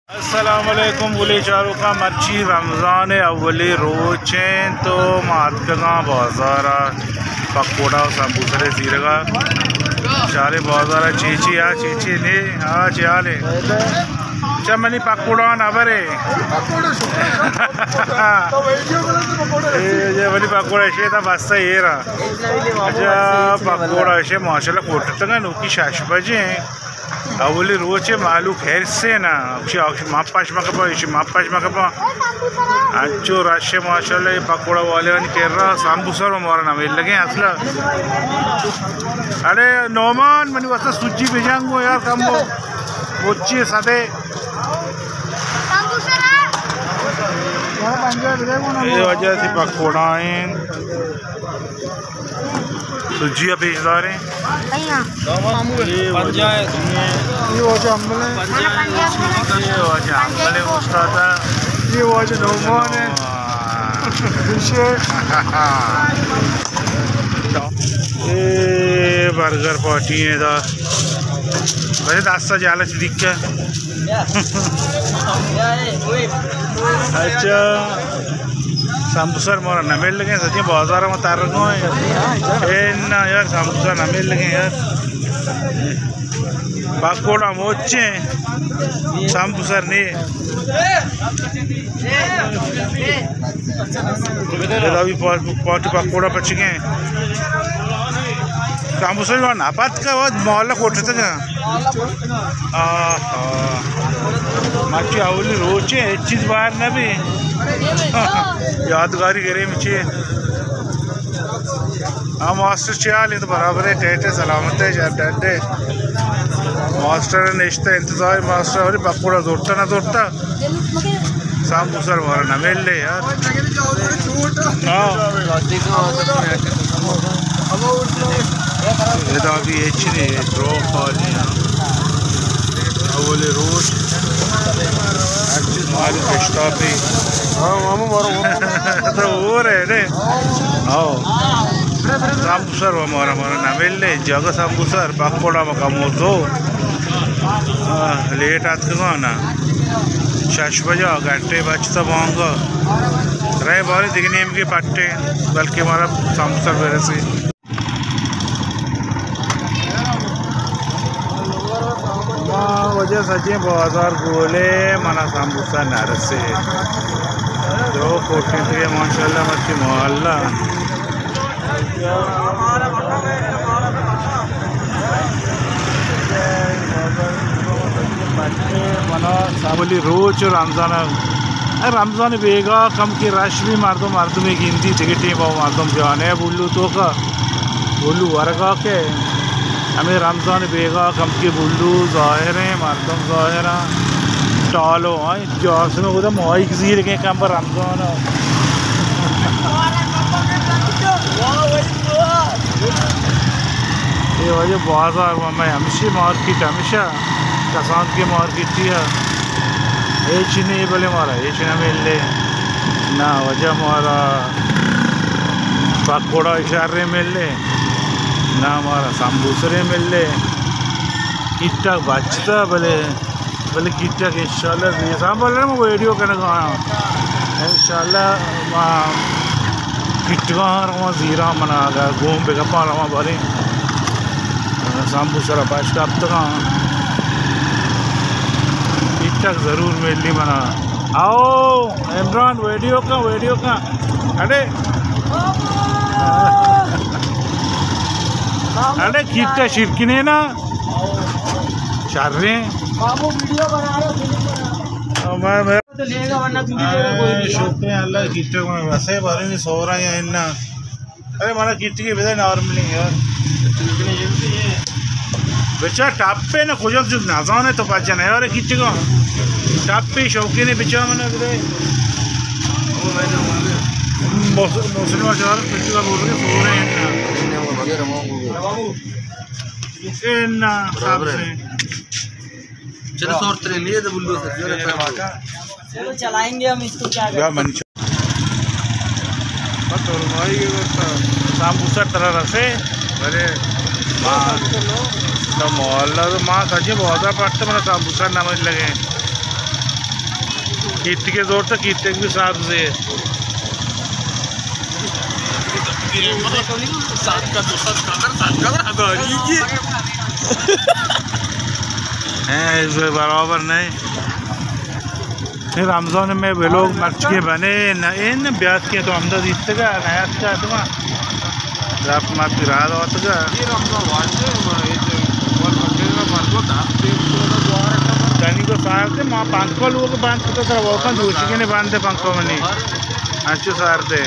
السلام علیکم گلیں چاروکاں، مرچی رمضان ءِ اولی روچ اِنت تو ما اتکگاں بازار ءَ پکوڑا ءُ سمبوسہ ءِ زیرگ ءَ۔ چاریں بازار ءَ چی چی آ، چی چی نے آ، چی حال اِنت؟ چہ منی پکوڑا نہ برے۔ اے، اے منی پکوڑا شیتا بستا ایرا۔ اچھا، پکوڑا شے ماشاءاللہ کوٹتگا نوکی شش بجے۔ اولی روچ ءَ مہلوک ہرس اِنت نا، گوشی آ، ما پش مکپا، ایشی ما پش مکپا۔ انچو رش اِنت ماشاءاللہ، اے پکوڑا والے آنی کرا سمبوسہ رو مارا نہ ملگیں اصلا۔ اڑے نعمان، منی واسطہ سوجی بجنگو یار کمو، مچی سدے۔ اے واجہ سی پکوڑا اِنت۔ سوجی ءَ پیش داریں۔ اے واجہ، اے واجہ امبل اِنت۔ اے واجہ امبل اِنت استاد۔ اے واجہ نعمان اِنت۔ اے برگر پارٹی اِنت ادا۔ بلے دستا جالچ دیکھ۔ اچھا، سمبوسر مارا نہ ملگیں، سچیں بازار ما ترگو ایں۔ اے نا یار، سمبوسر نہ ملگیں یار۔ پکوڑا مچیں، سمبوسر نی۔ ادا بھی پا-، پارٹی پکوڑا پچگیں۔ سمبوسہ جو نہ پتکا، وت محلہ کوٹتگا۔ آہا۔ مرچی اولی روچے، ہچ چیز باہر نہ بی۔ یادگاری گرے مچے۔ ہاں، ماسٹر چے حال اِنت؟ برابر اِنت، ٹیٹ اِنت، سلامت اِنت، جا ٹیٹ اِنت۔ ماسٹر نشتہ انتظار، ماسٹر اولی پکوڑا زورتا نہ زورتا۔ سمبوسہ مارا نہ ملے یار۔ ہاں۔ ادا بھی ہچ نہیں، درو خالی۔ اولی روچ۔ ہر چیز مالو کشتاپی۔ ہاں، مامو مارو، مامو۔ تو ہو رہے نے۔ آؤ۔ سمبوسہ رو مارا، مارا نہ ملے۔ جگہ سمبوسہ، پکوڑا مکا موزو۔ آہ، لیٹ آتکگاں نا۔ شش بجا، گھنٹے بچتا بانگا۔ رہے بارے دگہ نیمگے پٹے، بلکہ مارا سمبوسہ برسی۔ ما واجہ سجیں بازار گولے، منا سمبوسہ نرسے۔ دو کوٹیں تگے ماشاءاللہ مرچی محلہ۔ اولی روچ رمضان، اے رمضان بیگا کم کہ رش بھی مردم، مردمے گندی دگہ ٹیم ءَ مردم جانے بلو توکا، بلو ورگا کہ ہمیں رمضان بیگا کم کہ بلو ظاہر ہیں، مردم ظاہر ہیں، ٹالو ہیں۔ جاسم گودا ماہیگ زیرگیں کمبر رمضان۔ اے واجہ بازار و مئے ہمشی مارکیٹ، ہمیشہ کسان کی مارکیٹ ہے۔ ہچ نہیں بلے مارا ہچ نہ ملے۔ نہ واجہ مارا پکوڑا شرے ملے، نہ مارا سمبوسرے ملے۔ کٹک بچتا بلے بلے کٹک انشاءاللہ زیراں، بلے ما ویڈیو کنگا آں۔ انشاءاللہ ما کٹگا آں، رواں زیراں، منا اگر گون بکپاں رواں باریں۔ سمبوسہ را پش کپتگاں۔ کٹک ضرور ملی منا۔ آؤ عمران، ویڈیو کن، ویڈیو کن۔ اڑے۔ اڑے کٹک شرکنے نا۔ شریں۔ بابو ویڈیو بنا رہا، فلم بنا رہا۔ میں، میں، تو لے گا، ورنہ تو بھی لے گا، کوئی اے، نہیں۔ شکر ہے اللہ کی، تو میں ویسے بارے نہیں سو رہا ہے، انا۔ ارے، مارا کیتی کے بدے نارملی یار۔ بچا ٹاپ پہ نہ کجا جو نازان ہے تو پاچا نہیں، ارے کیتی کو۔ ٹاپ پہ شوقین ہے بچا منا بدے۔ محسن، محسن واجہ کیتی کا بول رہے، سو رہے ہیں۔ انا، برابر ہے۔ چلو، سور ترے لیے تو بلو سے، چلو، چلائیں گے ہم اس کو، کیا کریں؟ من چ-، بس اور بھائی، یہ بس سمبوسہ ترا رسے، بلے، ما، تو مولا تو ما سجے بہت پڑتے، منا سمبوسہ نہ ملگے۔ کیتک ءَ زورتگ، کیتک بھی سبز اِنت۔ سات کا دو سات کا در، سات کا در ہزاری کی۔ اے، اے برابر نہ اِنت۔ اے رمضان ءِ مئے ولوگ مرچی بنے، نہ اِنت، بیاتکیں تو ہمدا دیتگ ءَ، نیاتکگ اتکگ ءَ۔ دپ ما پیرا داتگ۔ تنی تو سارتے، ما پنکھا لوگ بند کتا، ترا ووکاں دوشی کنے بند پنکھا منی۔ انچو سارتے۔